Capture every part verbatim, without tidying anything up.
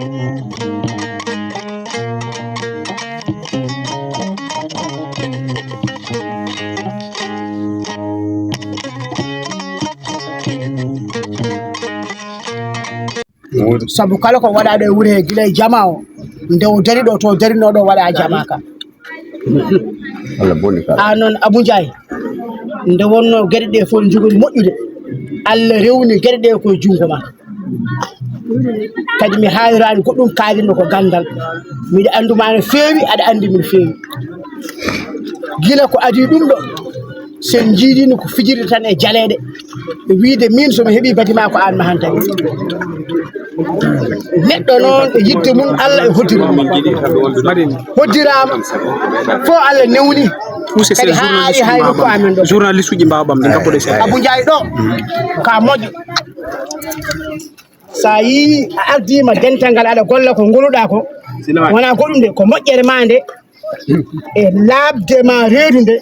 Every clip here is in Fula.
Sabu kala ko waɗaaɗo e wuro he gila e jama o, nde o dari ɗo, to o darinoo ɗo waɗa jama ka. Allah boni ka. A noon Abou Ndiaye, nde wonnoo geɗe ɗe fof njogori moƴƴude, Allah rewni geɗe ɗe koye junngo ma. Kadi mi haaliraani goɗɗum, kaalinmi ko ganndal. Miɗo anndu ma no feewi, aɗa anndi mi no feewi. Gila ko adii ɗum ɗo, so en njiidiino ko fijirde tan e jaleeɗe, e wiyde miin so mi heɓii bâtiment ko aan mahantami. Neɗɗo noon e yiɗde mum Allah e hoddira mum. Hoddiraama fof Allah newni. Kadi haa ari hay nokku amen ɗo. Journaliste uji mbaawa ɓamde, ngabboɗe seeɗa. Abou Ndiaye ɗo, ka moƴƴo. So a yii a ardiima dental ngal aɗa golla ko ngoluɗaa ko, wonaa goɗɗum de, ko moƴƴere maa nde, e laaɓde ma reedu nde,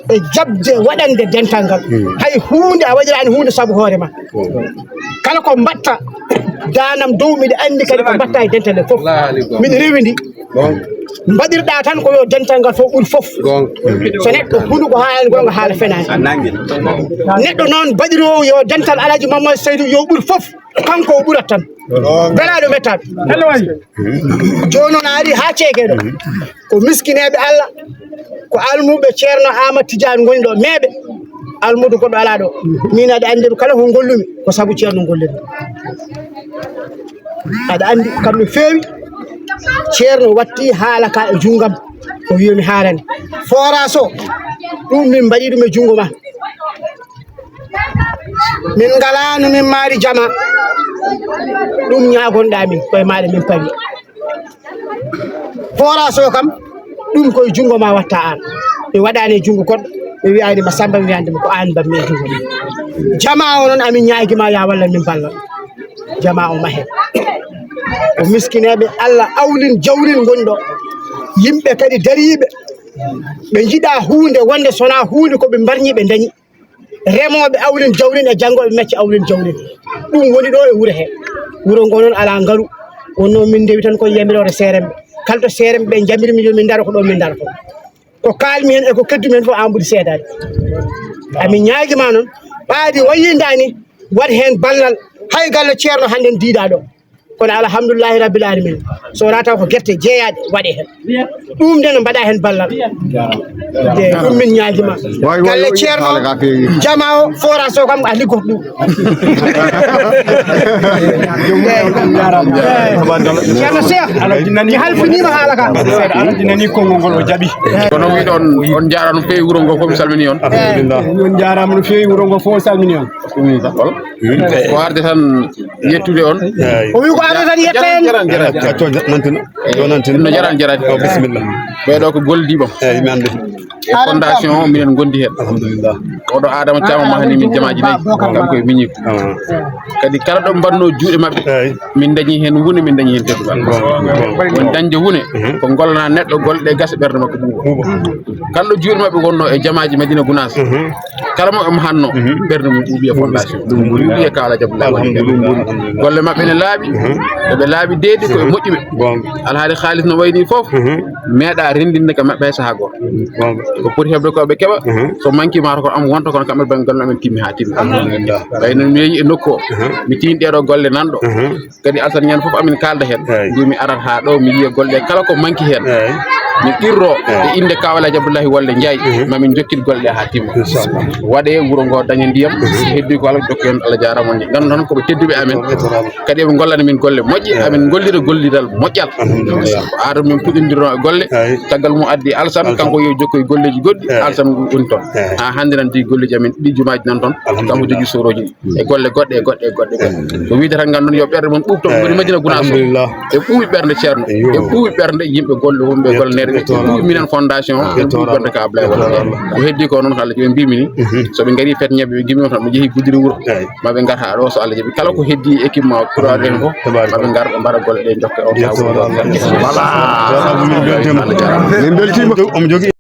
e jaɓde waɗande dental ngal. Hay huunde a waɗiraani huunde sabu hoore ma. Kala ko mbaɗta, daanam dow, miɗo anndi kadi ko mbaɗta e dental ngal fof. Miɗo rewindi. Mbaɗirɗaa tan ko yo dental ngal fof ɓur fof. So neɗɗo hunuko haa en goonga haala fenaani. Neɗɗo noon baɗiroowo yo dental Alhaji Mamadou Seydou yo ɓur fof. Kanko o ɓurat tan. Belaaɗo mettaaɗo. Jooni noon a ari haa ceekeɗo. Ko miskineeɓe Allah, ko almuɓe Ceerno Aamadu Tijaan ngoni ɗo, meeɓe. Almuudo goɗɗo alaa ɗo. Min aɗa anndi ɓe kala ko ngollumi, ko sabu Ceerno ngollumi. Aɗa anndi kam no feewi. Ceerno watti haala ka e junngam. O wiyomi haarani. Forage o, ɗum min mbaɗi ɗum e junngo ma. Min ngalaa no min maari jama. Ɗum ñaagonɗaa min, koye maaɗa min pawi. Forage o kam, ɗum koye junngo ma watta aan. Mi waɗaani e junngo goɗɗo, mi wiyaani ma Samba, mi wiyaani ma ko aan mbaɗmi e junngo ma. Jama o noon, amin ñaagi ma ya wallan min ballal. Jama o mahe. Ko miskineeɓe Allah awlin jawlin ngoni ɗo. Yimɓe kadi dariiɓe. Ɓe njiɗa huunde wonde so wonaa huunde ko ɓe mbarñi ɓe ndañi. Remooɓe awlin jawlin e janngooɓe mecce awlin jawlin. Ɗum woni ɗo e wuro he. Wuro ngo noon alaa ngalu. Wonno min ndewi tan ko yamiroore seeremɓe. Kala to seeremɓe ɓe njamiri min yo min ndaro ko ɗo min ndarto. Ko kaalmi heen e ko keddumi heen fof aan ɓuri seedaade. Amin ñaagi ma noon. Ɓaadi wayi ndaani waɗ heen ballal. Hay galle Ceerno hannden diidaa ɗo. Kono alhamdulillahi rabbil alamin. So wonaa taw ko gerte jeeyaaɗe waɗe heen. Ɗum nde no mbaɗa heen ballal. Eeyi, ɗum min ñaagi ma. Waay, waay, galle waay, Ceerno, haala ka feewi. Jama o, forage o kam, a liggoto ɗum. Ceerno Cheikh, mi halfiniima haala ka. Alhaji nani konngol ngol, o jaɓi. Kono wiɗon, on njaaraama no feewi wuro ngo fof, mi salmini on. Alhamdulillah. On njaaraama no feewi wuro ngo fof, o salmini on. Ɗum ko arde tan yettude on. Eeyi. O wi ko arde tan yetta en. Jaran, jaran, jaran. Acco, nantina. Yo nantina. No jaran, jaran. O, bisimilla. Ɓee ɗo ko goldiiɓe. Eeyi, mi anndi. E fondation o, minen ngondi heen. Alhamdulillah. Oɗo Adama Thiam mahani min jamaaji nayi. Kanko e miñiiko. Ah. Kadi kala ɗo mbaɗnoo juuɗe maɓɓe, eeyi, min ndañi heen wune, min ndañi heen teddungal. Bon, bon. Woni dañde wune, mhm, ko gollana neɗɗo golle ɗe gasa ɓernde makko ɓuuɓa. Ɓuuɓa. Kala ɗo juuɗe maɓɓe wonnoo e jamaaji Madina Gunaas. Mhm. Kala mo ɓe mahatnoo, mhm, ɓernde mum ɓuuɓi e fondation. Ɗum ɓuri. Ɓuuɓi e Kaw Alhaji Abdoulaye Wade. Alhamdulillah. Golle maɓɓe ne laaɓi, mhm, eɓe laaɓi deedi, ko e, mhm, moƴƴuɓe. Goonga. Alhaali haalis no wayi nii fof, mhm, meeɗaa renndinde ka maɓɓe hay sahaa gooto. Goonga. Ko poti heɓde ko ɓe keɓa, mhm, so manki maa ko am wonta kono kamɓe ɓe golle amen timmi haa timmi. Alhamdulillah. Ɓay noon mi yehi e nokku o, mhm, mi tiini ɗee ɗoo golle nan ɗo. Mhm. Kadi Alassane ñande fof amin kaalda heen. Eeyi. Mbimi arat haa ɗo, mi yiya golle ɗe kala ko manki heen. Eeyi. Mi qirro, eeyi, e innde Kaw Alhaji Abdoulaye Wally Ndiaye, mhm, ma min njokkit golle ɗe haa timma. Inchallah. Waɗe wuro ngo daña ndiyam, mhm, so heddi ko Allah jokka heen, Allah jaaraama on. Nganndu tan ko ɓe tedduɓe amen. Eeyi. Kadi eɓe ngollana min golle moƴƴe, eeyi, amin ngollira gollidal moƴƴal. Alhamdulillah. Ko aado min puɗɗindirno e golle. Eeyi. Caggal mum addi Alassane, Alassane, kanko yo jokkoy golleeji goɗɗi, eeyi, Alassane woni toon. Eeyi. Haa hannde nan di golleeji amen ɗi jumaaji nan toon. Alhamdulillah. Kanko jogi sorooji. E golle goɗɗe, e goɗɗe, e goɗɗe, goɗɗe. Ko wiyde tan nganndu-ɗaa yo ɓerɗe mon ɓuuɓ toon, ngoni Madina Gunaas o. Alhamdulillah. Ɓe ɓuuɓi ɓernde Ceerno. Eyo. Ɓe ɓuuɓi ɓernde yimɓe golle wumɓe e golle neɗɗo. Ɓe ɓuuɓi minen fondation o, ɓe ɓuuɓi ɓernde ka Ablaye Wade. Ko heddi ko noon, ko Allah jaɓi, mbimi ni. Mhm. So ɓe ngarii fete ñebbe, ɓe gimi on tan, ɓe njehi Gudiri wuro. Eeyi. Ma ɓe ngar haa ɗo, so Allah jaɓi. Kala ko heddi équipement o, pour heen fof, ma ɓe ngar, ɓe mbaɗa golle ɗe, njokka on. Voilà. Min mbeltiima. Omo jogii.